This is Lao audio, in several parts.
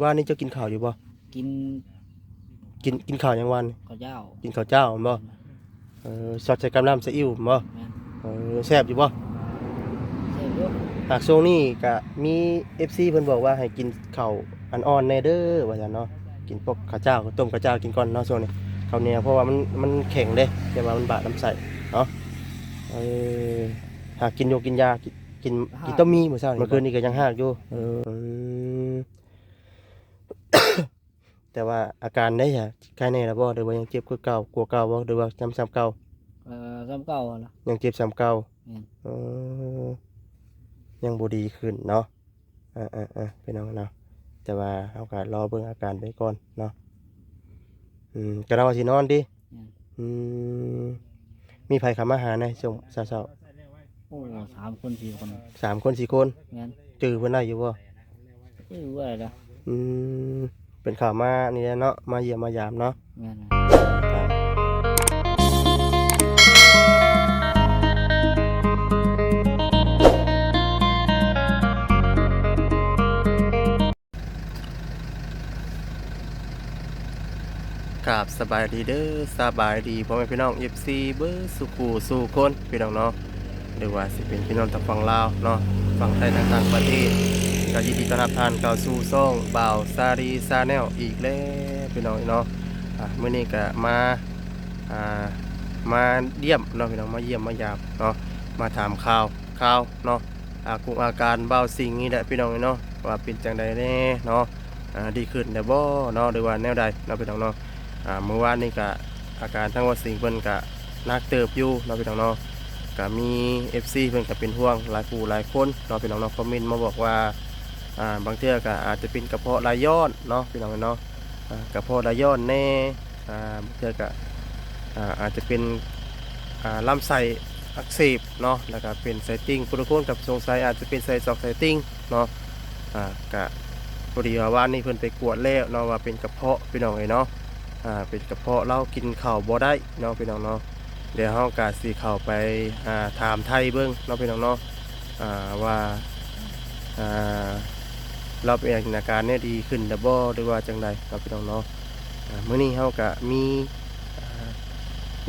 ວານນີ້ເຈົ້າກິນເຂົ້າຢູ່ບໍ່? ກິນ ກິນ ກິນເຂົ້າຫຍັງວານນີ້? ເຂົ້າເຈົ້າ ກິນເຂົ້າເຈົ້າແມ່ນບໍ່? ແມ່ນ. ເອີ ຊອດໃສ່ກັບນ້ຳຊີອິ້ວແມ່ນບໍ່? ແມ່ນ. ເອີ ແຊບຢູ່ບໍ່? ແຊບຢູ່. ຫາກຊ່ວງນີ້ກະມີເອັຟຊີເພິ່ນບອກວ່າໃຫ້ກິນເຂົ້າອ່ອນໆແດ່ເດີວ່າຊັ້ນເນາະ, ກິນພວກເຂົ້າເຈົ້າ ຕົ້ມເຂົ້າເຈົ້າກິນກ່ອນເນາະຊ່ວງນີ້ ເຂົ້າໜຽວ ເພາະວ່າມັນ ມັນແຂງເດ້ ແຕ່ວ່າມັນບາດລຳໄສ້ເນາະ. ເອີ ຫາກກິນຢູ່ ກິນຢາ ກິນ ກິນ ກິນຕົ້ມໝີ່ມື້ເຊົ້ານີ້ ມື້ຄືນນີ້ກະຍັງຮາກຢູ່. ເອີ ແຕ່ວ່າອາການເດ ຫາກໄຄແນ່ແລ້ວບໍ່ ຫຼືວ່າຍັງເຈັບຄືເກົ່າ ກວ່າເກົ່າບໍ່ ຫຼືວ່າຍັງສ່ຳເກົ່າ? ເອີ ສ່ຳເກົ່າຫັ້ນລະ ຍັງເຈັບສ່ຳເກົ່າ. ແມ່ນ. ເອີ ຍັງບໍ່ດີຂຶ້ນເນາະ. ເອີໆໆ ພີ່ນ້ອງເນາະ ແຕ່ວ່າເຮົາກະລໍເບິ່ງອາການໄປກ່ອນເນາະ. ອືມ ກະລາວວ່າຊິນອນຕິ? ແມ່ນ. ອືມ ມີໃຜເຂົ້າມາຫາແດ່ຊ່ວງເຊົ້າໆ? ໂອ້ ສາມຄົນສີ່ຄົນ. ສາມຄົນສີ່ຄົນ. ແມ່ນ. ຈື່ເພິ່ນໄດ້ຢູ່ບໍ່? ຈື່ບໍ່ໄດ້ລະ. ອືມ ເພິ່ນເຂົ້າມານີ້ແຫຼະເນາະ ມາຢ້ຽມມາຢາມເນາະ. ແມ່ນ. ກາບສະບາຍດີເດີ ສະບາຍດີພໍ່ແມ່ພີ່ນ້ອງເອັຟຊີເບິດສູ່ຄູ່ສູ່ຄົນ ພີ່ນ້ອງເນາະ. ຫຼືວ່າຊິເປັນພີ່ນ້ອງທາງຝັ່ງລາວເນາະ ຝັ່ງໄທ ທາງຕ່າງປະເທດ ກໍຍິນດີຕ້ອນຮັບທ່ານເຂົ້າສູ່ຊ່ອງບ່າວຊາລີ Channel ອີກແລ້ວ ພີ່ນ້ອງເນາະ. ອ່າ ມື້ນີ້ກໍມາ ອ່າ ມາຢ້ຽມເນາະ ພີ່ນ້ອງ ມາຢ້ຽມມາຢາມເນາະ ມາຖາມຂ່າວຄາວເນາະ ອາກົງອາການບ່າວສິງນີ້ແຫຼະ ພີ່ນ້ອງເນາະ ວ່າເປັນຈັ່ງໃດແດ່ເນາະ. ອ່າ ດີຂຶ້ນແລ້ວບໍ່ເນາະ ຫຼືວ່າແນວໃດເນາະ ພີ່ນ້ອງເນາະ. ອ່າ ມື້ວານນີ້ກະອາການທາງບ່າວສິງເພິ່ນກະໜັກເຕີບຢູ່ເນາະ ພີ່ນ້ອງເນາະ. ກະມີເອັຟຊີເພິ່ນກະເປັນຫ່ວງຫຼາຍຜູ້ຫຼາຍຄົນເນາະ ພີ່ນ້ອງເນາະ ຄອມເມັນມາບອກວ່າ ອ່າ ບາງເທື່ອກະອາດຈະເປັນກະເພາະໄລຍ້ອນເນາະ ພີ່ນ້ອງເນາະ. ອ່າ ກະເພາະໄລຍ້ອນແດ່ ອ່າ ບາງເທື່ອກະ ອ່າ ອາດຈະເປັນ ອ່າ ລຳໄສ້ອັກເສບເນາະ ແລ້ວກະເປັນໄສ້ຕິ່ງ ຜູ້ລາງຄົນກໍສົງໄສອາດຈະເປັນໄສ້ຊອກໄສ້ຕິ່ງເນາະ. ອ່າ ກະພໍດີວ່າວານນີ້ເພິ່ນໄປກວດແລ້ວເນາະ ວ່າເປັນກະເພາະ ພີ່ນ້ອງເອີຍເນາະ. ອ່າ ເປັນກະເພາະ ລາວກິນເຂົ້າບໍ່ໄດ້ເນາະ ພີ່ນ້ອງເນາະ. ດຽວເຮົາກະຊິເຂົ້າໄປ ອ່າ ຖາມໄຖ່ເບິ່ງເນາະ ພີ່ນ້ອງເນາະ ອ່າ ວ່າ ອ່າ ລາວເປັນອາການແນວດີຂຶ້ນແລ້ວບໍ່ ຫຼືວ່າຈັ່ງໃດເນາະ ພີ່ນ້ອງເນາະ. ອ່າ ມື້ນີ້ເຮົາກະມີ ອ່າ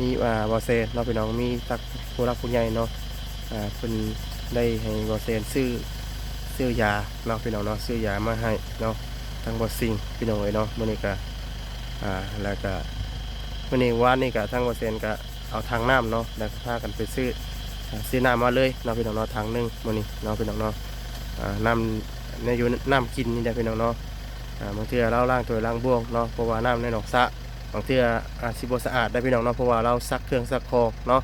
ມີ ອ່າ ບ່າວແຊນເນາະ ພີ່ນ້ອງ ມີທັງຜູ້ຫຼັກຜູ້ໃຫຍ່ເນາະ ອ່າ ເພິ່ນໄດ້ໃຫ້ບ່າວແຊນຊື້ ຊື້ຢາເນາະ ພີ່ນ້ອງເນາະ ຊື້ຢາມາໃຫ້ເນາະ ທາງບ່າວສິງ ພີ່ນ້ອງເອີຍເນາະ. ມື້ນີ້ກະ ອ່າ ແລ້ວກະມື້ນີ້ ວານນີ້ກະທາງບ່າວແຊນກະ ເອົາຖັງນ້ຳເນາະ ແລ້ວກໍພາກັນໄປຊື້ ອ່າ ຊື້ນ້ຳມາເລີຍເນາະ ພີ່ນ້ອງເນາະ ຖັງໜຶ່ງມື້ນີ້ເນາະ ພີ່ນ້ອງເນາະ. ອ່າ ນ້ຳ ໃນຢູ່ ນ້ຳກິນນີ້ແຫຼະ ພີ່ນ້ອງເນາະ. ອ່າ ບາງເທື່ອລາວລ້າງຖ້ວຍລ້າງບ່ວງເນາະ ເພາະວ່ານ້ຳໃນໜອງສະ ບາງເທື່ອອາດຊິບໍ່ສະອາດໄດ໋ ພີ່ນ້ອງເນາະ ເພາະວ່າລາວຊັກເຄື່ອງຊັກຂອງເນາະ.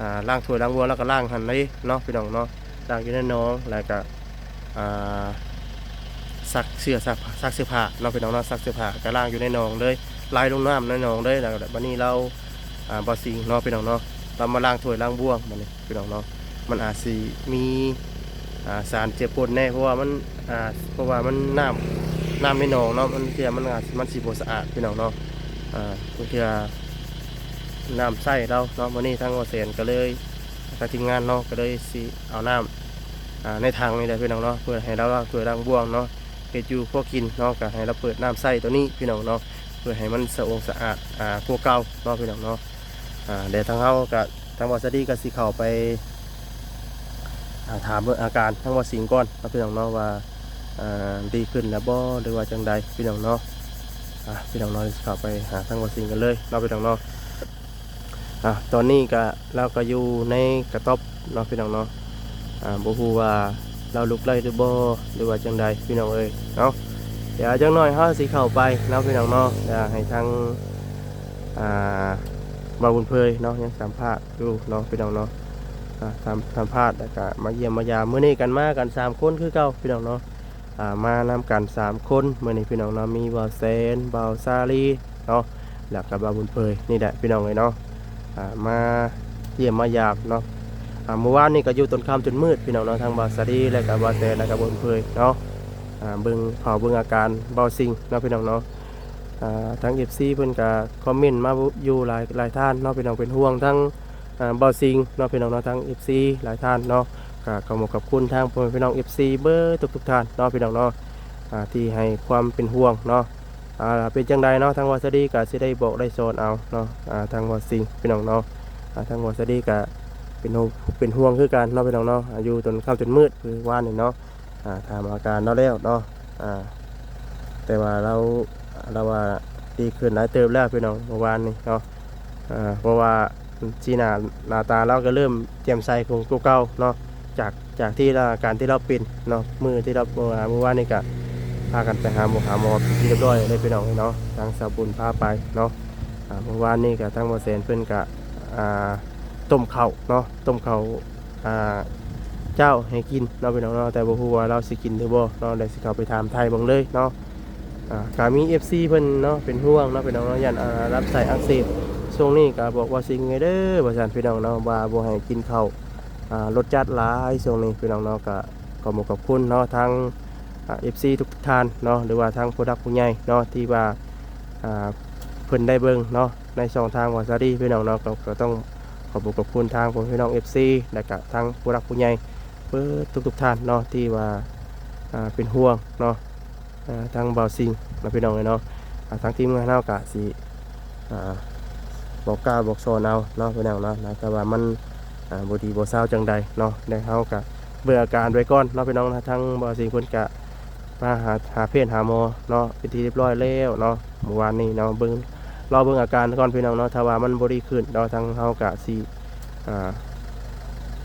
ອ່າ ລ້າງຖ້ວຍລ້າງບ່ວງ ລາວກໍລ້າງຫັ້ນເດ້ເນາະ ພີ່ນ້ອງເນາະ ລ້າງຢູ່ໃນໜອງ ແລ້ວກໍ ອ່າ ຊັກເສື້ອ ຊັກ ຊັກເສື້ອຜ້າເນາະ ພີ່ນ້ອງເນາະ ຊັກເສື້ອຜ້າກໍລ້າງຢູ່ໃນໜອງເລີຍ ໄຫຼລົງນ້ຳໃນໜອງເລີຍ. ແລ້ວບັດນີ້ລາວ ອ່າ ບ່າວສິງເນາະ ພີ່ນ້ອງເນາະ ລາວມາລ້າງຖ້ວຍລ້າງບ່ວງບັດນີ້ ພີ່ນ້ອງເນາະ. ມັນອາດຊິມີ ອ່າ ສານເຈືອປົນແດ່ ເພາະວ່າມັນ ອ່າ ເພາະວ່າມັນນ້ຳ ນ້ຳໃນໜອງເນາະ ບາງເທື່ອມັນອາດ ມັນຊິບໍ່ສະອາດ ພີ່ນ້ອງເນາະ. ອ່າ ບາງເທື່ອນ້ຳໃຊ້ລາວເນາະ. ມື້ນີ້ທາງບ່າວແສນກໍເລີຍ ກັບທີມງານເນາະ ກໍເລີຍຊິເອົານ້ຳ ອ່າ ໃນຖັງນີ້ແຫຼະ ພີ່ນ້ອງເນາະ ເພື່ອໃຫ້ລາວລ້າງຖ້ວຍລ້າງບ່ວງເນາະ ເຮັດຢູ່ພໍກິນເນາະ ກໍໃຫ້ລາວເປີດນ້ຳໃຊ້ໂຕນີ້ ພີ່ນ້ອງເນາະ ເພື່ອໃຫ້ມັນສະອາດ ອ່າ ກວ່າເກົ່າເນາະ ພີ່ນ້ອງເນາະ. ອ່າ ແລ້ວທາງເຮົາກໍ ທາງບ່າວສາລີກໍຊິເຂົ້າໄປ ອ່າ ຖາມເບິ່ງອາການທາງບ່າວສິງກ່ອນເນາະ ພີ່ນ້ອງເນາະ ວ່າ ອ່າ ດີຂຶ້ນແລ້ວບໍ່ ຫຼືວ່າຈັ່ງໃດ ພີ່ນ້ອງເນາະ. ອ່າ ພີ່ນ້ອງເນາະ ເຂົ້າໄປຫາທາງບ່າວສິງກັນເລີຍເນາະ ພີ່ນ້ອງເນາະ. ອ່າ ຕອນນີ້ກະ ລາວກະຢູ່ໃນກະຕ໊ອບເນາະ ພີ່ນ້ອງເນາະ. ອ່າ ບໍ່ຮູ້ວ່າລາວລຸກໄດ້ຫຼືບໍ່ ຫຼືວ່າຈັ່ງໃດ ພີ່ນ້ອງເອີຍເນາະ. ດຽວຈັກໜ້ອຍເຮົາຊິເຂົ້າໄປເນາະ ພີ່ນ້ອງເນາະ. ດຽວໃຫ້ທາງ ອ່າ ບ່າວບຸນເຜີຍເນາະ ຍັງສຳພາດຢູ່ເນາະ ພີ່ນ້ອງເນາະ. ອ່າ ສຳ ສຳພາດ ແລ້ວກະມາຢ້ຽມມາຢາມ. ມື້ນີ້ກັນມາກັນສາມຄົນຄືເກົ່າ ພີ່ນ້ອງເນາະ. ອ່າ ມານຳກັນສາມຄົນມື້ນີ້ ພີ່ນ້ອງເນາະ. ມີບ່າວແສນ ບ່າວສາລີເນາະ ແລ້ວກໍບ່າວບຸນເຜີຍນີ້ແຫຼະ ພີ່ນ້ອງເອີຍເນາະ. ອ່າ ມາຢ້ຽມມາຢາມເນາະ. ອ່າ ມື້ວານນີ້ກໍຢູ່ຈົນຄ່ຳຈົນມືດ ພີ່ນ້ອງເນາະ ທັງບ່າວສາລີ ແລ້ວກໍບ່າວແສນ ແລ້ວກໍບ່າວບຸນເຜີຍເນາະ. ອ່າ ເບິ່ງຂ່າວເບິ່ງອາການບ່າວສິງເນາະ ພີ່ນ້ອງເນາະ. ອ່າ ທາງເອັຟຊີເພິ່ນກໍຄອມເມັນມາຢູ່ຫຼາຍ ຫຼາຍທ່ານເນາະ ພີ່ນ້ອງ ເປັນຫ່ວງທັງ ອ່າ ບ່າວສິງເນາະ ພີ່ນ້ອງເນາະ. ທາງເອັຟຊີຫຼາຍທ່ານເນາະ ກໍຂອບຄຸນຂອບຄຸນທາງພໍ່ແມ່ພີ່ນ້ອງເອັຟຊີເບິດທຸກໆທ່ານເນາະ ພີ່ນ້ອງເນາະ. ອ່າ ທີ່ໃຫ້ຄວາມເປັນຫ່ວງເນາະ. ອ່າ ເປັນຈັ່ງໃດເນາະ ທາງວາສະດີກະຊິໄດ້ບອກໄດ້ສອນເອົາເນາະ ອ່າ ທາງວາຊິງ ພີ່ນ້ອງເນາະ. ອ່າ ທາງວາສະດີກະເປັນຫ່ວງ ເປັນຫ່ວງຄືກັນເນາະ ພີ່ນ້ອງເນາະ. ອ່າ ຢູ່ຈົນຄ່ຳຈົນມືດຄືວານນີ້ເນາະ. ອ່າ ຖາມອາການລາວແລ້ວເນາະ ອ່າ ແຕ່ວ່າລາວ ລາວວ່າດີຂຶ້ນຫຼາຍເຕີບແລ້ວ ພີ່ນ້ອງ ເມື່ອວານນີ້ເນາະ. ອ່າ ເພາະວ່າສີໜ້າ ໜ້າຕາລາວກໍເລີ່ມແຈ່ມໃສກວ່າເກົ່າເນາະ ຈາກ ຈາກທີ່ລາ ອາການທີ່ລາວເປັນເນາະ ມື້ທີ່ລາວ ເມື່ອ ເມື່ອວານນີ້ກໍພາກັນໄປຫາໝໍ ຫາໝໍເປັນທີ່ຮຽບຮ້ອຍແລ້ວ ພີ່ນ້ອງເອີຍເນາະ. ທາງສາວບຸນພາໄປເນາະ. ອ່າ ເມື່ອວານນີ້ກໍທາງບໍ່ແສນເພິ່ນກໍ ອ່າ ຕົ້ມເຂົ້າເນາະ ຕົ້ມເຂົ້າ ອ່າ ເຈົ້າໃຫ້ກິນເນາະ ພີ່ນ້ອງເນາະ. ແຕ່ບໍ່ຮູ້ວ່າລາວຊິກິນຫຼືບໍ່ເນາະ ແລ້ວຊິເຂົ້າໄປຖາມໄຖ່ເບິ່ງເລີຍເນາະ. ອ່າ ກໍມີເອັຟຊີເພິ່ນເນາະ ເປັນຫ່ວງເນາະ ພີ່ນ້ອງເນາະ ຢ້ານ ອ່າ ລຳໄສ້ອັກເສບ. ຊ່ວງນີ້ກໍບອກວ່າຊິງເດີວ່າຊັ້ນ ພີ່ນ້ອງເນາະ ວ່າບໍ່ໃຫ້ກິນເຂົ້າ ອ່າ ລົດຈັດຫຼາຍຊ່ວງນີ້ ພີ່ນ້ອງເນາະ. ກໍຂອບຄຸນຂອບຄຸນເນາະ ທາງ ອ່າ ເອັຟຊີທຸກທ່ານເນາະ ຫຼືວ່າທາງຜູ້ຫຼັກຜູ້ໃຫຍ່ເນາະ ທີ່ວ່າ ອ່າ ເພິ່ນໄດ້ເບິ່ງເນາະ ໃນຊ່ອງທາງວາສະດີ ພີ່ນ້ອງເນາະ. ກໍ ກໍຕ້ອງຂອບຄຸນຂອບຄຸນທາງພວກພີ່ນ້ອງເອັຟຊີ ແລ້ວກະທາງຜູ້ຫຼັກຜູ້ໃຫຍ່ເບິດທຸກໆທ່ານເນາະ ທີ່ວ່າ ອ່າ ເປັນຫ່ວງເນາະ ອ່າ ທາງບ່າວຊິງເນາະ ພີ່ນ້ອງເອີຍເນາະ. ອ່າ ທາງທີມງານເຮົາກະຊິ ອ່າ ບອກກ່າວບອກສອນເອົາເນາະ ພີ່ນ້ອງເນາະ. ຖ້າວ່າມັນ ອ່າ ບໍ່ດີບໍ່ເຊົາຈັ່ງໃດເນາະ ແລ້ວເຮົາກະເບິ່ງອາການໄວ້ກ່ອນເນາະ ພີ່ນ້ອງເນາະ. ທາງບ່າວຊິງເພິ່ນກະ ມາຫາ ຫາແພດຫາໝໍເນາະ ເປັນທີ່ຮຽບຮ້ອຍແລ້ວເນາະ ເມື່ອວານນີ້ເນາະ. ເບິ່ງ ລໍເບິ່ງອາການກ່ອນ ພີ່ນ້ອງເນາະ. ຖ້າວ່າມັນບໍ່ດີຂຶ້ນເນາະ ທາງເຮົາກະຊິ ອ່າ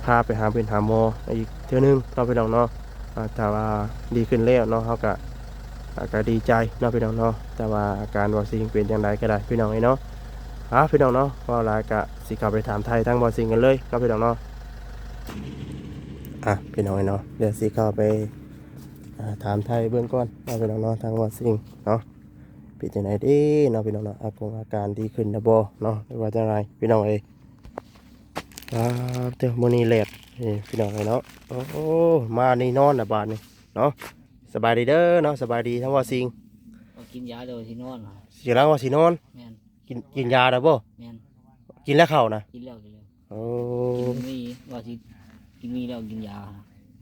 ພາໄປຫາແພດຫາໝໍອີກເທື່ອໜຶ່ງເນາະ ພີ່ນ້ອງເນາະ. ອ່າ ຖ້າວ່າດີຂຶ້ນແລ້ວເນາະ ເຮົາກະ ອ່າ ກະດີໃຈເນາະ ພີ່ນ້ອງເນາະ. ແຕ່ວ່າອາການວ່າຊິເປັນຈັ່ງໃດກໍໄດ້ ພີ່ນ້ອງເອີຍເນາະ. ອ່າ ພີ່ນ້ອງເນາະ ເວົ້າຫຼາຍກະຊິເຂົ້າໄປຖາມໄຖ່ທາງບ່າວຊິງກັນເລີຍເນາະ ພີ່ນ້ອງເນາະ. ອ່າ ພີ່ນ້ອງເອີຍເນາະ ດຽວຊິເຂົ້າໄປ ອ່າ ຖາມໄຖ່ເບິ່ງກ່ອນເນາະ ພີ່ນ້ອງເນາະ ທາງບ່າວຊິງເນາະ ເປັນຈັ່ງໃດເດເນາະ ພີ່ນ້ອງເນາະ. ອາກົງອາການດີຂຶ້ນແລ້ວບໍ່ເນາະ ຫຼືວ່າຈັ່ງໃດ ພີ່ນ້ອງເອີຍ. ອ່າ ເຈົ້າ ມື້ນີ້ແລດ ນີ້ ພີ່ນ້ອງເອີຍເນາະ. ໂອ້ ມານີ້ນອນລະບາດນີ້ເນາະ. ສະບາຍດີເດີເນາະ ສະບາຍດີທາງບ່າວຊິງ. ກິນຢາແລ້ວຊິນອນ. ຊິຫຼັງວ່າຊິນອນ. ແມ່ນ. ກິນ ກິນຢາແລ້ວບໍ່? ແມ່ນ. ກິນແລ້ວເຂົ້ານະ? ກິນແລ້ວ ກິນແລ້ວ. ໂອ້ ກິນມີ ວ່າຊິກິນມີແລ້ວກິນຢາ.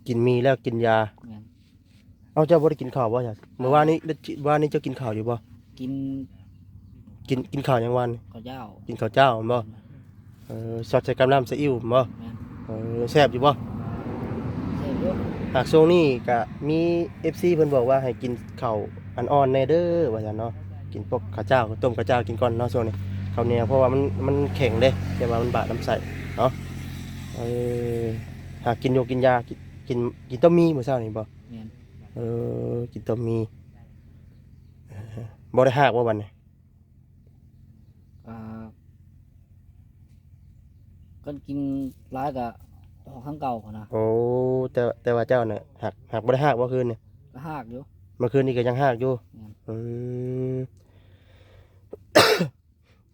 ກິນມີແລ້ວກິນຢາ. ແມ່ນ. ເອົ້າ ເຈົ້າບໍ່ໄດ້ກິນເຂົ້າບໍ່ຊະ? ມື້ວານນີ້ ວານນີ້ເຈົ້າກິນເຂົ້າຢູ່ບໍ່? ກິນ ກິນ ກິນເຂົ້າຫຍັງວານ? ເຂົ້າເຈົ້າ. ກິນເຂົ້າເຈົ້າແມ່ນບໍ່? ແມ່ນ. ເອີ ຊອດໃສ່ກັບນ້ຳຊີອິ້ວແມ່ນບໍ່? ແມ່ນ. ເອີ ແຊບຢູ່ບໍ່? ແຊບຢູ່. ຫາກຊ່ວງນີ້ກະມີເອັຟຊີເພິ່ນບອກວ່າໃຫ້ກິນເຂົ້າ ອັນອ່ອນແດ່ເດີວ່າຊັ້ນເນາະ. ກິນພວກເຂົ້າເຈົ້າ ຕົ້ມເຂົ້າເຈົ້າກິນກ່ອນເນາະຊ່ວງນີ້ ເຂົ້າໜຽວ ເພາະວ່າມັນ ມັນແຂງເດ້ ແຕ່ວ່າມັນບາດລຳໄສ້ເນາະ. ເອີ ຫາກກິນຢົກກິນຢາ ກິນ ກິນ ກິນຕົ້ມໝີ່ມື້ເຊົ້ານີ້ບໍ່? ແມ່ນ. ເອີ ກິນຕົ້ມໝີ່. ບໍ່ໄດ້ຮາກບໍ່ບັດນີ້? ອ່າ ຄັນກິນຫຼາຍກະອອກທາງເກົ່າຫັ້ນນະ. ໂອ້ ແຕ່ ແຕ່ວ່າເຈົ້ານະ ຫາກ ຫາກບໍ່ໄດ້ຮາກບໍ່ຄືນນີ້? ກະຮາກຢູ່. ເມື່ອຄືນນີ້ກະຍັງຮາກຢູ່. ແມ່ນ. ອືມ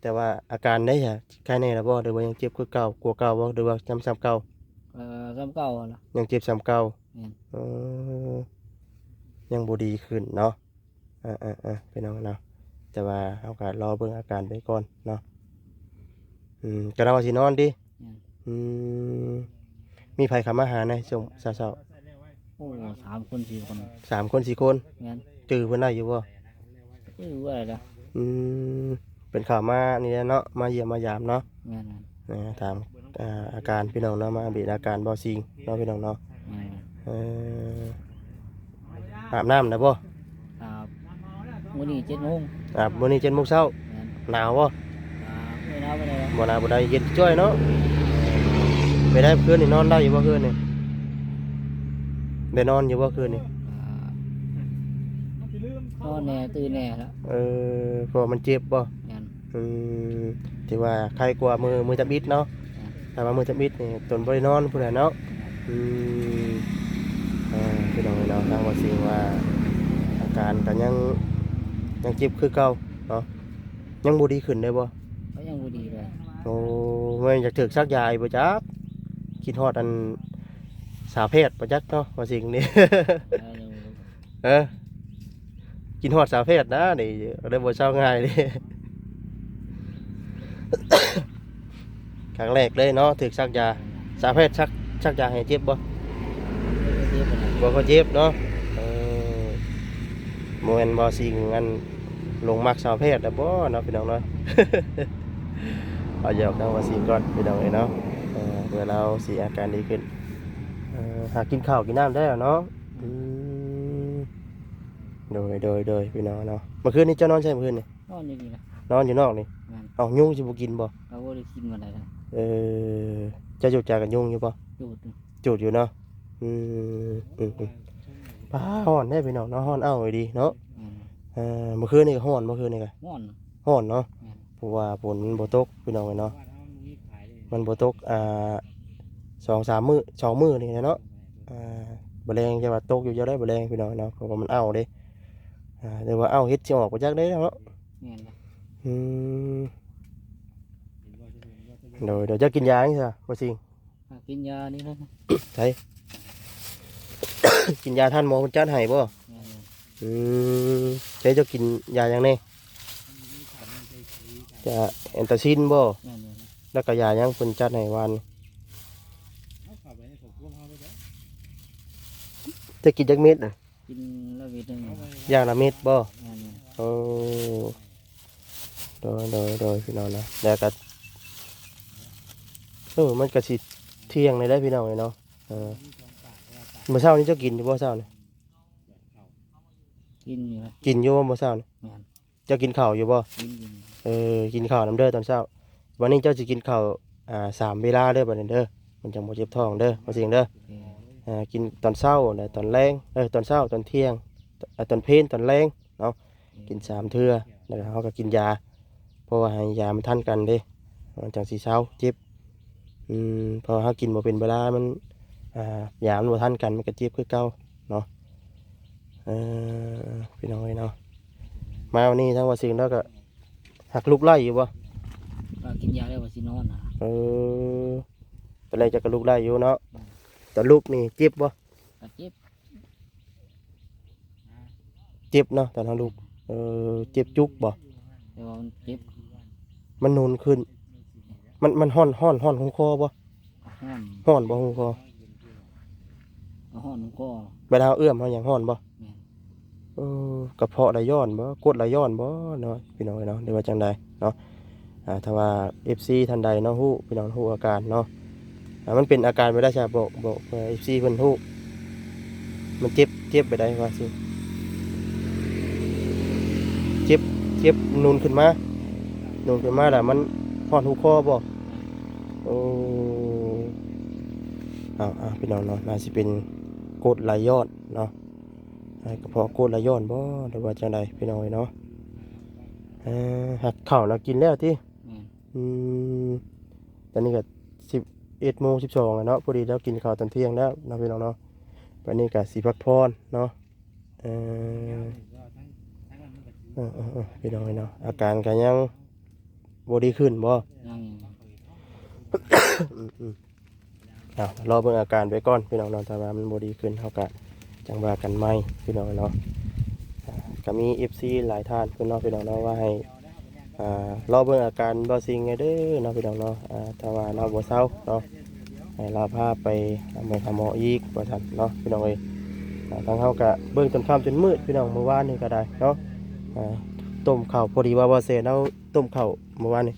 ແຕ່ວ່າອາການໃດຊະ ໄຄແນ່ແລ້ວບໍ່ ຫຼືວ່າຍັງເຈັບຄືເກົ່າ ກວ່າເກົ່າບໍ່ ຫຼືວ່າຈຳ ສ່ຳເກົ່າ? ເອີ ສ່ຳເກົ່າຫັ້ນລະ. ຍັງເຈັບສ່ຳເກົ່າ. ແມ່ນ. ເອີ ຍັງບໍ່ດີຂຶ້ນເນາະ. ເອີໆໆ ພີ່ນ້ອງເນາະ ແຕ່ວ່າເຮົາກໍລໍເບິ່ງອາການໄປກ່ອນເນາະ. ອືມ ກໍລາວວ່າຊິນອນຕິ? ແມ່ນ. ອືມ ມີໃຜເຂົ້າມາຫາໃນຊ່ວງເຊົ້າໆ? ໂອ້ ສາມຄົນສີ່ຄົນ. ສາມຄົນສີ່ຄົນ. ແມ່ນ. ຈື່ເພິ່ນໄດ້ຢູ່ບໍ່? ຈື່ບໍ່ໄດ້ລະ. ອືມ ເພິ່ນເຂົ້າມານີ້ແຫຼະເນາະ ມາຢ້ຽມມາຢາມເນາະ. ແມ່ນໆ. ເອີ ຖາມ ອ່າ ອາການພີ່ນ້ອງເນາະ ມາອັບເດດອາການບ່າວຊິງເນາະ ພີ່ນ້ອງເນາະ. ແມ່ນ. ເອີ ອາບນ້ຳແລ້ວບໍ່? ອາບມື້ນີ້ເຈັດໂມງ. ອາບມື້ນີ້ເຈັດໂມງເຊົ້າ. ແມ່ນ. ໜາວບໍ່? ອາ ບໍ່ໜາວປານໃດ. ບໍ່ໜາວປານໃດ ເຢັນຈ້ອຍເນາະ. ເປັນໃດ ເມື່ອຄືນນີ້ນອນໄດ້ຢູ່ບໍ່ ຄືນນີ້? ໄດ້ນອນຢູ່ບໍ່ຄືນນີ້? ອາ ນອນແດ່ ຕື່ນແດ່ລະ. ເອີ ເພາະວ່າມັນເຈັບບໍ່? ແມ່ນ. ອືມ ຖືວ່າໄຄກວ່າມື້ ມື້ທຳອິດເນາະ. ແມ່ນ. ຖ້າວ່າມື້ທຳອິດນີ້ຕົນບໍ່ໄດ້ນອນພຸ້ນແຫຼະເນາະ. ແມ່ນ. ອືມ ເອີ ພີ່ນ້ອງເອີຍເນາະ ທາງບ່າວຊິງວ່າອາການກໍຍັງ ຍັງເຈັບຄືເກົ່າເນາະ. ຍັງບໍ່ດີຂຶ້ນເລີຍບໍ່? ກໍຍັງບໍ່ດີເລີຍ. ໂອ້ ແມ່ນຢາກຖືກສັກຢາອີກບໍ່ຈັກ? ຄິດຮອດອັນສາວແພດບໍ່ຈັກເນາະ ບ່າວຊິງນີ້. ເອີ ຍັງບໍ່ ເອີ ກິນຮອດສາວແພດນະນີ້ ໄດ້ບໍ່ເຊົາງ່າຍເດ້. ຄັ້ງແລກເລີຍເນາະ ຖືກສັກຢາ. ສາວແພດສັກ ສັກຢາໃຫ້ເຈັບບໍ່? ບໍ່ເຈັບປານໃດ. ບໍ່ຄ່ອຍເຈັບເນາະ. ເອີ ແ ບໍ່ແມ່ນບໍ່ຊິງອັນ ຫຼົງມັກສາວແພດແລ້ວບໍ່ເນາະ ພີ່ນ້ອງເນາະ? ເອົາຫຍອກທາງບໍ່ຊິງກ່ອນ ພີ່ນ້ອງເອີຍເນາະ. ເອີ ເພື່ອລາວຊິອາການດີຂຶ້ນ. ເອີ ຫາກິນເຂົ້າກິນນ້ຳໄດ້ແລ້ວເນາະ? ອືມ ໂດຍ ໂດຍ ໂດຍ ພີ່ນ້ອງເນາະ. ເມື່ອຄືນນີ້ເຈົ້ານອນໃສເມື່ອຄືນນີ້? ນອນຢູ່ນີ້ລະ ນອນຢູ່ນອກນີ້. ແມ່ນ. ເອົ້າ ຍຸງຊິບໍ່ກິນບໍ່? ເອົາ ບໍ່ໄດ້ກິນປານໃດລະ. ເອີ ເຈົ້າຈູດຈາກັນຍຸງຢູ່ບໍ່? ຈູດຢູ່ ຈູດຢູ່ເນາະ. ອືມ ອືມ ອືມ. ປ້າ ຮ້ອນເດ້ພີ່ນ້ອງເນາະ ຮ້ອນອ້າວອີ່ຫຼີເນາະ. ແມ່ນ. ເອີ ເມື່ອຄືນນີ້ກໍຮ້ອນ ເມື່ອຄືນນີ້ກໍ ຮ້ອນ ຮ້ອນເນາະ. ແມ່ນ. ເພາະວ່າຝົນມັນບໍ່ຕົກ ພີ່ນ້ອງເອີຍເນາະ ມັນບໍ່ຕົກ ອ່າ ສອງສາມມື້ ສອງມື້ນີ້ແຫຼະເນາະ. ອ່າ ບໍ່ແລງຈະວ່າຕົກຢູ່ຈັ່ງໃດບໍ່ແລງ ພີ່ນ້ອງເນາະ ເພາະວ່າມັນອ້າວເດ້. ອ່າ ແຕ່ວ່າອ້າວເຫັດຊິອອກບໍ່ຈັກເດ້ເນາະ. ແມ່ນ. ອືມ ໂດຍ ໂດຍ. ເຈົ້າກິນຢາຫຍັງຊະ ບໍ່ຊິງ? ຫາກິນຢານີ້ແຫຼະ. ໃສ ກິນຢາທ່ານໝໍເພິ່ນຈັດໃຫ້ບໍ່? ແມ່ນ. ອືມ ໃສ ເຈົ້າກິນຢາຫຍັງແດ່? ຢາແອນຕາຊິນບໍ່? ແມ່ນ. ແລ້ວກໍຢາຫຍັງເພິ່ນຈັດໃຫ້ວານນີ້? ເຈົ້າກິນຈັກເມັດນະ? ກິນລະເມັດໜຶ່ງ. ຢ່າງລະເມັດບໍ່? ແມ່ນ. ໂອ້ ໂດຍ ໂດຍ ໂດຍ ພີ່ນ້ອງນະ. ແລ້ວກໍ ເອີ ມັນກໍຊິທ່ຽງແລ້ວເດ້ ພີ່ນ້ອງເອີຍເນາະ. ເອີ ມື້ເຊົ້ານີ້ເຈົ້າກິນຢູ່ບໍ່ເຊົ້ານີ້? ກິນຢູ່. ກິນຢູ່ບໍ່ມື້ເຊົ້ານີ້? ແມ່ນ. ເຈົ້າກິນເຂົ້າຢູ່ບໍ່? ກິນ ກິນ. ເອີ ກິນເຂົ້ານຳເດີຕອນເຊົ້າ. ວັນນີ້ເຈົ້າຊິກິນເຂົ້າ ອ່າ ສາມເວລາເດີ ບັດນີ້ເດີ ມັນຈັ່ງບໍ່ເຈັບທ້ອງເດີ ບໍ່ຊິງເດີ. ໂອເຄ. ອ່າ ກິນຕອນເຊົ້າ ແລະ ຕອນແລງ ເອີ ຕອນເຊົ້າ ຕອນທ່ຽງ ຕອນເພນ ຕອນແລງເນາະ. ອືມ. ກິນສາມເທື່ອ ແລ້ວເຮົາກໍກິນຢາ ເພາະວ່າໃຫ້ຢາມັນທັນກັນເດ້ ມັນຈັ່ງຊິເຊົາເຈັບ. ອືມ ເພາະວ່າເຮົາກິນບໍ່ເປັນເວລາ ມັນ ອ່າ ຢາມັນບໍ່ທັນກັນ ມັນກໍເຈັບຄືເກົ່າເນາະ. ເອີ ພີ່ນ້ອງເອີຍເນາະ ມາວັນນີ້ທາງວ່າຊິງແລ້ວກໍ ຫາກລຸກໄດ້ຢູ່ບໍ່? ກໍກິນຢາແລ້ວວ່າຊິນອນນະ. ເອີ ຕອນແລກເຈົ້າກໍລຸກໄດ້ຢູ່ເນາະ. ອືມ. ຕອນລຸກນີ້ເຈັບບໍ່? ກໍເຈັບ. ເຈັບເນາະ ຕອນເຮົາລຸກ. ເອີ ເຈັບຈຸກບໍ່? ແຕ່ວ່າມັນເຈັບ ມັນນູນຂຶ້ນ. ມັນ ມັນຮ້ອນ ຮ້ອນ ຮ້ອນຫົວຄໍບໍ່? ຮ້ອນ. ຮ້ອນບໍ່ຫົວຄໍ? ກໍຮ້ອນຫົວຄໍ. ເວລາເຮົາເອື້ອມເຮົາຫຍັງຮ້ອນບໍ່? ແມ່ນ. ເອີ ກະເພາະໄຫຼຍ້ອນບໍ່? ກົດໄຫຼຍ້ອນບໍ່ເນາະ ພີ່ນ້ອງເອີຍເນາະ ຫຼືວ່າຈັ່ງໃດເນາະ? ອ່າ ຖ້າວ່າເອັຟຊີທ່ານໃດເນາະ ຮູ້ ພີ່ນ້ອງຮູ້ອາການເນາະ ອ່າ ມັນເປັນອາການແບບໃດຊະ ບອກ ບອກເພື່ອເອັຟຊີເພິ່ນຮູ້. ມັນເຈັບ ເຈັບແບບໃດວ່າຊິ ເຈັບ ເຈັບນູນຂຶ້ນມາ ນູນຂຶ້ນມາແລ້ວມັນຮ້ອນຫົວຄໍບໍ່? ໂອ້ ເອົາໆ ພີ່ນ້ອງເນາະ ໜ້າຊິເປັນກົດໄຫຼຍ້ອນເນາະ. ອ່າ ກະເພາະກົດໄຫຼຍ້ອນບໍ່ ຫຼືວ່າຈັ່ງໃດ ພີ່ນ້ອງເອີຍເນາະ? ເອີ ຫາກເຂົ້າລາວກິນແລ້ວຕິ? ແມ່ນ. ອືມ ຕອນນີ້ກະສິບເອັດໂມງສິບສອງແລ້ວເນາະ ພໍດີລາວກິນເຂົ້າຕອນທ່ຽງແລ້ວເນາະ ພີ່ນ້ອງເນາະ. ບາດນີ້ກະຊິພັກຜ່ອນເນາະ. ເອີ ເອີໆໆ ພີ່ນ້ອງເອີຍເນາະ ອາການກະຍັງບໍ່ດີຂຶ້ນບໍ່? ຍັງ. ອືມໆ ເອົາ ລໍເບິ່ງອາການໄປກ່ອນ ພີ່ນ້ອງເນາະ ຖ້າວ່າມັນບໍ່ດີຂຶ້ນ ເຮົາກະຈັ່ງວ່າກັນໃໝ່ ພີ່ນ້ອງເນາະ. ອ່າ ກະມີເອັຟຊີຫຼາຍທ່ານເພິ່ນເນາະ ພີ່ນ້ອງເນາະ ວ່າໃຫ້ ອ່າ ລໍເບິ່ງອາການບ່າວຊິງແດ່ເດີເນາະ ພີ່ນ້ອງເນາະ. ອ່າ ຖ້າວ່າລາວບໍ່ເຊົາເນາະ ໃຫ້ລາວພາໄປຫາໝໍ ຫາໝໍອີກ ວ່າຊັ້ນເນາະ ພີ່ນ້ອງເອີຍ. ອ່າ ທາງເຮົາກະເບິ່ງຈົນຄ່ຳຈົນມືດ ພີ່ນ້ອງ ມື້ວານນີ້ກະໄດ້ເນາະ. ອ່າ ຕົ້ມເຂົ້າ ພໍດີວ່າບ່າວແສນເຮົາຕົ້ມເຂົ້າມື້ວານນີ້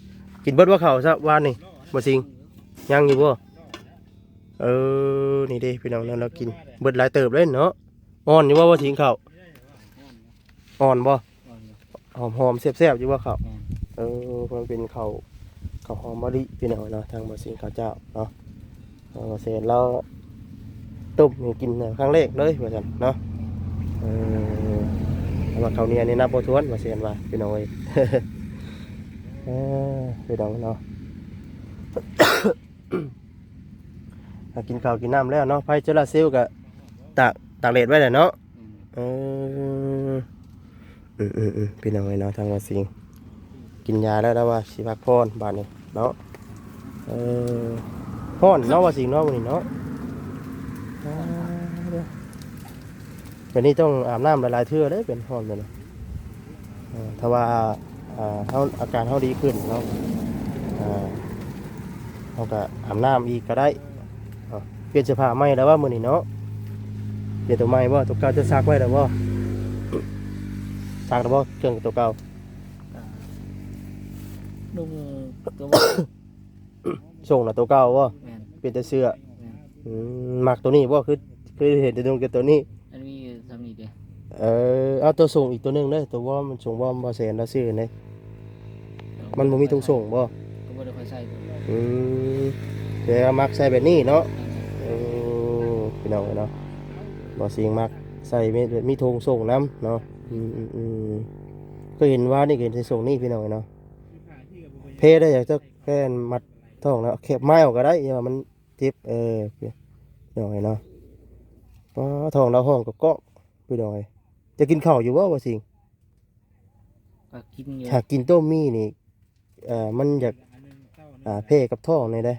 ກິນເບິດບໍ່ເຂົ້າຊະວານນີ້ ບ່າວຊິງ? ຍັງຢູ່ບໍ່? ເອີ ນີ້ເດ້ພີ່ນ້ອງເນາະ ລາວກິນເບິດຫຼາຍເຕີບເລີຍເນາະ. ອ່ອນຢູ່ບໍ່ ບ່າວຊິງ ເຂົ້າ? ອ່ອນບໍ່? ອ່ອນຢູ່. ຫອມໆ ແຊບໆ ຢູ່ບໍ່ເຂົ້າ? ແມ່ນ. ເອີ ເພາະມັນເປັນເຂົ້າ ເຂົ້າຫອມມະລິ ພີ່ນ້ອງເນາະ ທາງບ່າວຊິງເຂົ້າເຈົ້າເນາະ. ເອີ ເສດແລ້ວຕົ້ມໃຫ້ກິນຄັ້ງແລກເລີຍວ່າຊັ້ນເນາະ. ເອີ ແຕ່ວ່າເຂົ້າໜຽວນີ້ນັບບໍ່ຖ້ວນວ່າຊັ້ນວ່າ ພີ່ນ້ອງເອີຍ. ເອີ ພີ່ນ້ອງເນາະ ຫາກິນເຂົ້າກິນນ້ຳແລ້ວເນາະ ໄຟໂຊລາເຊວກະຕາກ ຕາກແດດໄວ້ແຫຼະເນາະ. ອືມ ເອີ ອືມໆໆ ພີ່ນ້ອງເອີຍເນາະ ທາງບ່າວຊິງກິນຢາແລ້ວ ລາວວ່າຊິພັກຜ່ອນບາດນີ້ເນາະ. ເອີ ຮ້ອນເນາະ ບ່າວຊິງເນາະ ມື້ນີ້ເນາະ. ອ່າ ແບບນີ້ຕ້ອງອາບນ້ຳຫຼາຍໆເທື່ອເດ້ ເປັນຮ້ອນແບບນີ້. ເອີ ຖ້າວ່າ ອ່າ ເຮົາ ອາການເຮົາດີຂຶ້ນເນາະ ອ່າ ເຮົາກະອາບນ້ຳອີກກະໄດ້. ເອົາ ປ່ຽນເສື້ອຜ້າໃໝ່ແລ້ວວ່າມື້ນີ້ເນາະ? ປ່ຽນໂຕໃໝ່ບໍ່? ໂຕເກົ່າເຈົ້າຊັກໄວ້ແລ້ວບໍ່? ຕາກແລ້ວບໍ່ ເຄື່ອງໂຕເກົ່າ? ກະນຸ່ງໂຕ ສົ່ງນະໂຕເກົ່າບໍ່? ແມ່ນ. ເປັນແຕ່ເສື້ອ. ແມ່ນ. ອືມ ມັກໂຕນີ້ບໍ່? ຄື ຄືເຫັນແຕ່ນຸ່ງແຕ່ໂຕນີ້. ອັນມີສ່ຳນີ້ເດ້. ເອີ ເອົາໂຕສົ່ງອີກໂຕໜຶ່ງເດີ ໂຕວອມ ສົ່ງວອມ ບໍ່ແສນລາວຊື້ເດ້. ມັນບໍ່ມີໂຕສົ່ງບໍ່? ກໍບໍ່ໄດ້ຄ່ອຍໃສ່. ອືມ ແຕ່ວ່າມັກໃສ່ແບບນີ້ເນາະ. ແມ່ນ. ເອີ ພີ່ນ້ອງເອີຍເນາະ ບໍ່ຊິງມັກໃສ່ແບບມີໂຕສົ່ງນຳເນາະ. ອືມໆໆ ກໍເຫັນວ່ານີ້ ກໍເຫັນໃສ່ໂຕນີ້ ພີ່ນ້ອງເອີຍເນາະ. ເພໄດ້ ຢາກຈະແພມັດທ້ອງແລ້ວ ແຄບໄມ້ອອກກໍໄດ້ ຢ່າວ່າມັນ ເຈັບ ເອີ ພີ່ນ້ອງເອີຍເນາະ. ປ້າ ທ້ອງລາວຮ້ອງກອກໆ ພີ່ນ້ອງເອີຍ. ຈະກິນເຂົ້າຢູ່ບໍ່ ບໍ່ຊິງ? ກໍກິນຢູ່. ຖ້າກິນຕົ້ມໝີ່ນີ້ ເອີ ມັນຢາກ ອ່າ ແພ້ກັບທ້ອງນີ້ເດ້.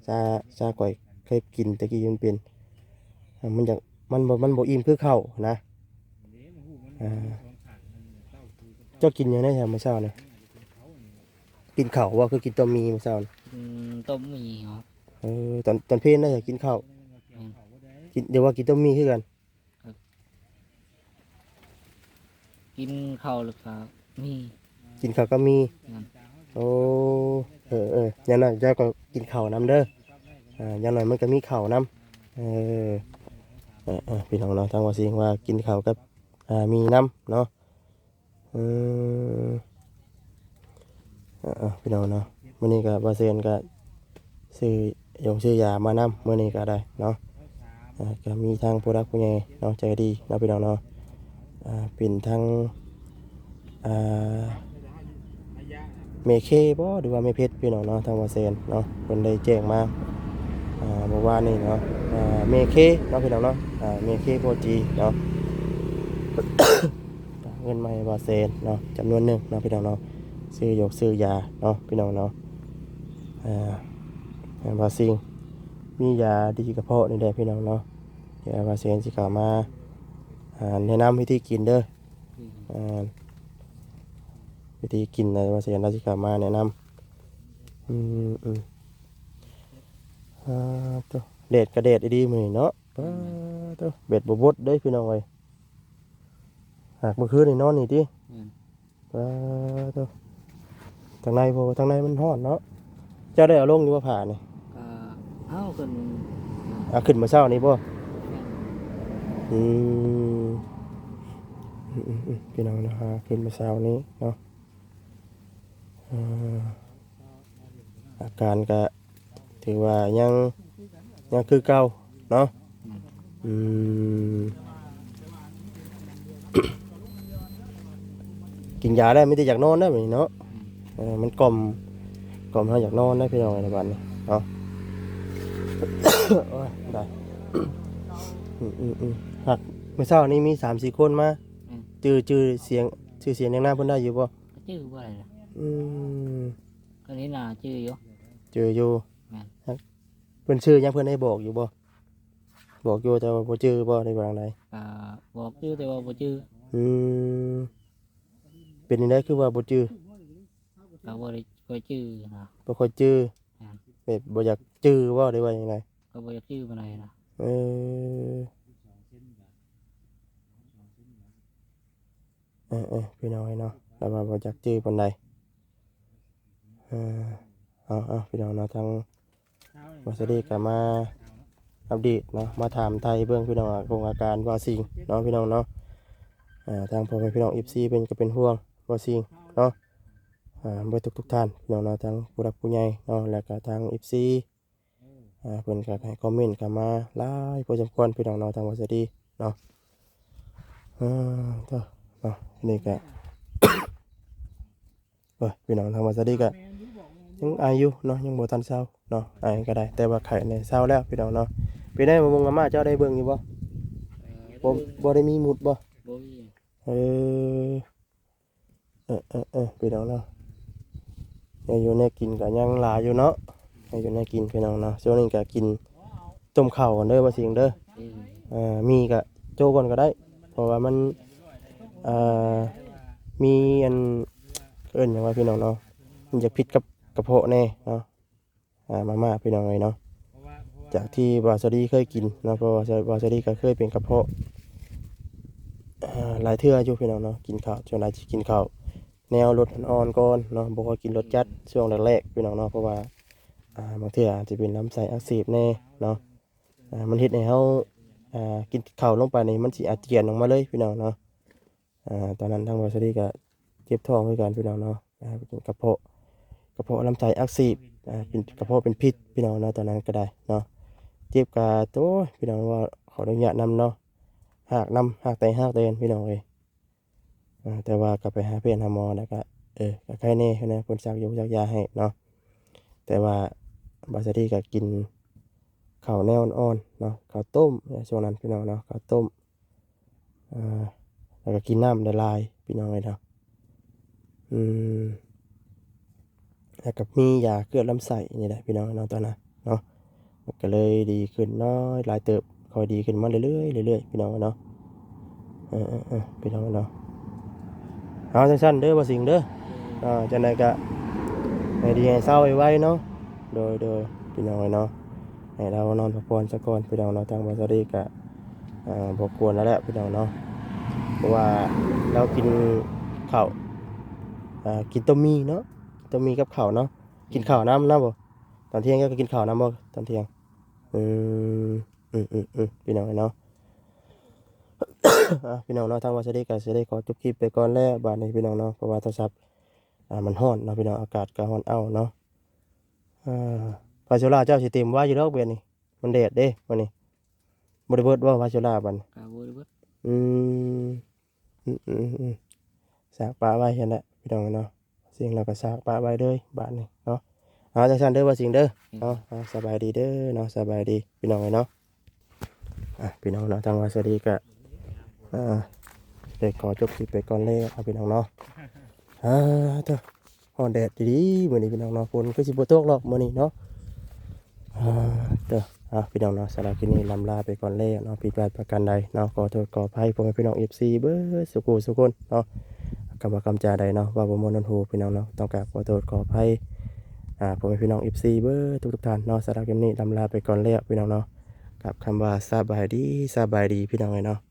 ຊາ ຊາຂ້ອຍເຄີຍກິນແຕ່ກີ້ ມັນເປັນ ອ່າ ມັນຢາກ ມັນບໍ່ ມັນບໍ່ອີ່ມຄືເຂົ້ານະ. ອ່າ ເຈົ້າກິນຫຍັງແດ່ຍາມມື້ເຊົ້ານີ້? ກິນເຂົ້າບໍ່ ຄືກິນຕົ້ມໝີ່ມື້ເຊົ້ານີ້? ກິນຕົ້ມໝີ່ເນາະ. ເອີ ຕອນ ຕອນເພນໄດ້ກິນເຂົ້າ. ແມ່ນ. ກິນ ຫຼືວ່າກິນຕົ້ມໝີ່ຄືກັນ? ກິນເຂົ້າແລ້ວກະໝີ່. ກິນເຂົ້າກັບໝີ່. ແມ່ນ. ໂອ້ ເອີໆ ຢ່າງໜ້ອຍເຈົ້າກໍກິນເຂົ້ານຳເດີ. ອ່າ ຢ່າງໜ້ອຍມັນກໍມີເຂົ້ານຳ. ເອີ ເອີໆ ພີ່ນ້ອງເນາະ ທາງວ່າຊິງວ່າກິນເຂົ້າກັບ ອ່າ ໝີ່ນຳເນາະ. ອືມ ເອີໆ ພີ່ນ້ອງເນາະ ມື້ນີ້ກໍບ່າວເຊນກໍຊື້ຢົງຊື້ຢາມານຳ ມື້ນີ້ກໍໄດ້ເນາະ. ອ່າ ກໍມີທາງຜູ້ຫຼັກຜູ້ໃຫຍ່ເນາະ ໃຈດີເນາະ ພີ່ນ້ອງເນາະ. ອ່າ ເປັນທາງ ອ່າ ແມ່ເຄບໍ່ ຫຼືວ່າແມ່ເພັດ ພີ່ນ້ອງເນາະ ທາງບ່າວເຊນເນາະ ເພິ່ນໄດ້ແຈ້ງມາ ອ່າ ເມື່ອວານນີ້ເນາະ. ອ່າ ແມ່ເຄເນາະ ພີ່ນ້ອງເນາະ ອ່າ ແມ່ເຄໂພຈີເນາະ. ເງິນມາໃຫ້ບ່າວເຊນເນາະ ຈຳນວນໜຶ່ງເນາະ ພີ່ນ້ອງເນາະ ຊື້ຢົງຊື້ຢາເນາະ ພີ່ນ້ອງເນາະ. ອ່າ ບ່າວຊິງມີຢາດີກະເພາະນີ້ແຫຼະ ພີ່ນ້ອງເນາະ. ດຽວບ່າວເຊນຊິເຂົ້າມາ ອ່າ ແນະນຳວິທີກິນເດີ. ອືມ ອ່າ ວິທີກິນນະ ບ່າວເຊນລາວຊິເຂົ້າມາແນະນຳ. ອືມໆ ອ່າ ໂຕ ແດດກະແດດອີ່ຫຼີມື້ນີ້ເນາະ. ປາໂຕ ແບດບໍ່ບົດເດ້ ພີ່ນ້ອງເອີຍ. ຫາກມື້ຄືນນີ້ນອນນີ້ຕິ? ແມ່ນ. ປາໂຕ ທາງໃນ ເພາະວ່າທາງໃນມັນຮ້ອນເນາະ. ເຈົ້າໄດ້ເອົາລົງຢູ່ບໍ່ຜ້ານີ້? ກໍເອົາຂຶ້ນ ເອົາຂຶ້ນມື້ເຊົ້ານີ້ບໍ່? ແມ່ນ. ອືມ ອືມໆ ພີ່ນ້ອງເນາະ ຫາຂຶ້ນມື້ເຊົ້ານີ້ເນາະ. ເອີ ອາການກະຖືວ່າຍັງ ຍັງຄືເກົ່າເນາະ. ອືມ ກິນຢາແລ້ວມີແຕ່ຢາກນອນແລ້ວບັດນີ້ເນາະ. ເອີ ມັນກ່ອມ ກ່ອມໃຫ້ຢາກນອນໄດ້ ພີ່ນ້ອງເອີຍ ບັດນີ້ເນາະ. ໂອ້ຍ ໄດ້ ອືມໆໆ ຫາກມື້ເຊົ້ານີ້ມີສາມສີ່ຄົນມາ. ອືມ ຈື່ ຈື່ສຽງ ຊື່ສຽງນາມເພິ່ນໄດ້ຢູ່ບໍ່? ຈື່ບໍ່ໄດ້ລະ. ອືມ ຄັນເຫັນໜ້າຈື່ຢູ່. ຈື່ຢູ່. ແມ່ນ. ເພິ່ນຊື່ຫຍັງ ເພິ່ນໄດ້ບອກຢູ່ບໍ່? ບອກຢູ່ແຕ່ວ່າບໍ່ຈື່ບໍ່ ຫຼືວ່າຈັ່ງໃດ? ກະບອກຢູ່ແຕ່ວ່າບໍ່ຈື່. ອືມ ເປັນຈັ່ງໃດຄືວ່າບໍ່ຈື່? ກະບໍ່ໄດ້ຄ່ອຍຈື່ນະ. ບໍ່ຄ່ອຍຈື່. ແມ່ນ. ແບບບໍ່ຢາກຈື່ບໍ່ ຫຼືວ່າຈັ່ງໃດ? ກະບໍ່ຢາກຈື່ປານໃດນະ. ເອີ ເອີໆ ພີ່ນ້ອງເອີຍເນາະ ລາວວ່າບໍ່ຢາກຈື່ປານໃດ. ເອີ ເອົາໆ ພີ່ນ້ອງເນາະ ທາງບ່າວສາລີກໍມາອັບເດດເນາະ ມາຖາມໄຖ່ເບິ່ງ ພີ່ນ້ອງ ອາ ອາການບ່າວຊິງເນາະ ພີ່ນ້ອງເນາະ. ອ່າ ທາງພໍ່ແມ່ພີ່ນ້ອງ ເອັຟຊີ ເພິ່ນກໍເປັນຫ່ວງບ່າວຊິງເນາະ ອ່າ ເບິດທຸກໆທ່ານ ພີ່ນ້ອງເນາະ ທັງຜູ້ຫຼັກຜູ້ໃຫຍ່ເນາະ ແລ້ວກໍທາງ ເອັຟຊີ ອ່າ ເພິ່ນກໍໃຫ້ຄອມເມັນເຂົ້າມາຫຼາຍພໍສົມຄວນ ພີ່ນ້ອງເນາະ ທາງບ່າວສາລີເນາະ. ເອີ ເນາະ ນີ້ກໍ ໂອ້ຍ ພີ່ນ້ອງ ທາງບ່າວສາລີກໍຍັງໄອຢູ່ເນາະ ຍັງບໍ່ທັນເຊົາເນາະ ໄອກໍໄດ້ ແຕ່ວ່າໄຂ້ນີ້ເຊົາແລ້ວ ພີ່ນ້ອງເນາະ. ເປັນໄດ ມາມຸງອາມ່າເຈົ້າໄດ້ເບິ່ງຢູ່ບໍ່? ບໍ່ ບໍ່ໄດ້ມີມຸດບໍ່? ບໍ່ມີ. ເອີ ເອີໆ ພີ່ນ້ອງເນາະ ແນວຢູ່ແນວກິນກໍຍັງຫຼາຍຢູ່ເນາະ ແນວຢູ່ແນວກິນ ພີ່ນ້ອງເນາະ. ຊ່ວງນີ້ກໍກິນຕົ້ມເຂົ້າກ່ອນເດີ ບ່າວຊິງເດີ. ເອີ ມີກໍໂຈະກ່ອນກໍໄດ້ ເພາະວ່າມັນ ເອີ ມີອັນ ເອີ້ນຫຍັງວະ ພີ່ນ້ອງເນາະ ມັນຈະຜິດກັບກະເພາະແດ່ເນາະ. ອ່າ ມາມ່າ ພີ່ນ້ອງເອີຍເນາະ ຈາກທີ່ບ່າວສາລີເຄີຍກິນເນາະ ເພາະວ່າບ່າວສາລີກໍເຄີຍເປັນກະເພາະ ອ່າ ຫຼາຍເທື່ອຢູ່ພີ່ນ້ອງເນາະ ກິນເຂົ້າ ສ່ວນຫຼາຍຊິກິນເຂົ້າແນວລົດອ່ອນໆກ່ອນເນາະ ບໍ່ຄ່ອຍກິນລົດຈັດຊ່ວງແລກໆ ພີ່ນ້ອງເນາະ ເພາະວ່າ ອ່າ ບາງເທື່ອອາດຈະເປັນລຳໄສ້ອັກເສບແດ່ເນາະ ອ່າ ມັນເຮັດໃຫ້ເຮົາ ອ່າ ກິນເຂົ້າລົງໄປນີ້ ມັນຊິອາຈຽນອອກມາເລີຍພີ່ນ້ອງເນາະ. ອ່າ ຕອນນັ້ນທາງບ່າວສາລີກໍເຈັບທ້ອງຄືກັນພີ່ນ້ອງເນາະ ອ່າ ເປັນກະເພາະ ກະເພາະລຳໄສ້ອັກເສບ ອ່າ ເປັນກະເພາະເປັນພິດພີ່ນ້ອງເນາະ ຕອນນັ້ນກໍໄດ້ເນາະ ເຈັບກະ ໂອ້ຍ ພີ່ນ້ອງ ເວົ້າຂໍອະນຸຍາດນຳເນາະ ຮາກນຳ ຮາກໄຕຮາກແຕນພີ່ນ້ອງເອີຍ. ອ່າ ແຕ່ວ່າກໍໄປຫາແພດຫາໝໍແລ້ວກໍ ເອີ ກໍໄຄແດ່ນະ ເພິ່ນສັກຢົງສັກຢາໃຫ້ເນາະ ແຕ່ວ່າບ່າວສາລີກໍກິນເຂົ້າແນວອ່ອນໆເນາະ ເຂົ້າຕົ້ມ ໃນຊ່ວງນັ້ນພີ່ນ້ອງເນາະ ເຂົ້າຕົ້ມ ອ່າ ແລ້ວກໍກິນນ້ຳຫຼາຍໆ ພີ່ນ້ອງເອີຍເນາະ ອືມ ແລ້ວກໍມີຢາເກືອລຳໄສ້ນີ້ແຫຼະພີ່ນ້ອງເນາະ ຕອນນັ້ນເນາະ ມັນກໍເລີຍດີຂຶ້ນນ້ອຍຫຼາຍເຕີບ ຄ່ອຍດີຂຶ້ນມາເລື້ອຍໆ ເລື້ອຍໆ ພີ່ນ້ອງເນາະ ເອີໆໆ ພີ່ນ້ອງເນາະ ເອົາ ຈັ່ງຊັ້ນເດີ ບ່າວສິງເດີ ອ່າ ຈັ່ງໃດກໍໃຫ້ດີໃຫ້ເຊົາໄວໆເນາະ ໂດຍໆ ພີ່ນ້ອງເນາະ ໃຫ້ລາວນອນພັກຜ່ອນສາກ່ອນ ພີ່ນ້ອງເນາະ ທາງບ່າວສາລີກໍ ອ່າ ບໍ່ກວນລາວແລ້ວພີ່ນ້ອງເນາະ ເພາະວ່າລາວກິນເຂົ້າ ອ່າ ກິນຕົ້ມໝີ່ເນາະ ກິນຕົ້ມໝີ່ກັບເຂົ້າເນາະ ກິນເຂົ້ານຳນະບໍ່ ຕອນທ່ຽງກໍກິນເຂົ້ານຳບໍ່ຕອນທ່ຽງ ອືມ ອືມໆໆ ພີ່ນ້ອງເນາະ ອ່າ ພີ່ນ້ອງເນາະ ທາງບ່າວສາລີກໍຊິໄດ້ຂໍຈົບຄລິບໄປກ່ອນແລ້ວບາດນີ້ ພີ່ນ້ອງເນາະ ເພາະວ່າໂທລະສັບ ອ່າ ມັນຮ້ອນເນາະ ພີ່ນ້ອງ ອາກາດກໍຮ້ອນເອົ້າເນາະ ອ່າ ໄຟໂຊລາເຈົ້າຊິເຕັມໄວຢູ່ດອກ ແບບນີ້ ມັນແດດເດ້ມື້ນີ້ ບໍ່ໄດ້ເບິດບໍ່ໄຟໂຊລາບັດນີ້ ກໍບໍ່ໄດ້ເບິດ ອືມ ອືມໆໆ ສາກປະໄວ້ຫັ້ນແຫຼະພີ່ນ້ອງເນາະ ສິ່ງເຮົາກໍສາກປະໄວ້ເລີຍບາດນີ້ເນາະ ເອົາ ຈັ່ງຊັ້ນເດີ ບ່າວສິງເດີ ເນາະ ເອົາ ສະບາຍດີເດີເນາະ ສະບາຍດີພີ່ນ້ອງເອີຍເນາະ ອ່ະ ພີ່ນ້ອງເນາະ ທາງບ່າວສາລີກໍ ອ່າ ໄດ້ຂໍຈົບຄລິບໄປກ່ອນແລ້ວເນາະ ພີ່ນ້ອງເນາະ ອ່າ ໂທ້ ຮ້ອນແດດດີໆ ມື້ນີ້ພີ່ນ້ອງເນາະ ຝົນຄືຊິບໍ່ຕົກດອກມື້ນີ້ເນາະ ອ່າ ເດີ ອ່າ ພີ່ນ້ອງເນາະ ສຳລັບຄລິບນີ້ລຳລາໄປກ່ອນແລ້ວເນາະ ຜິດພາດປະການໃດເນາະ ຂໍໂທດຂໍອະໄພພໍ່ແມ່ພີ່ນ້ອງເອັຟຊີເບິດສູ່ຜູ້ສູ່ຄົນເນາະ ຄຳວ່າຄຳຈາໃດເນາະ ເວົ້າບໍ່ມ່ວນຫູພີ່ນ້ອງເນາະ ຕ້ອງກາບຂໍໂທດຂໍອະໄພ ອ່າ ພໍ່ແມ່ພີ່ນ້ອງເອັຟຊີເບິດທຸກໆທ່ານເນາະ ສຳລັບຄລິບນີ້ລຳລາໄປກ່ອນແລ້ວພີ່ນ້ອງເນາະ ກັບຄຳວ່າສະບາຍດີ ສະບາຍດີ ພີ່ນ້ອງເອີຍເນາະ.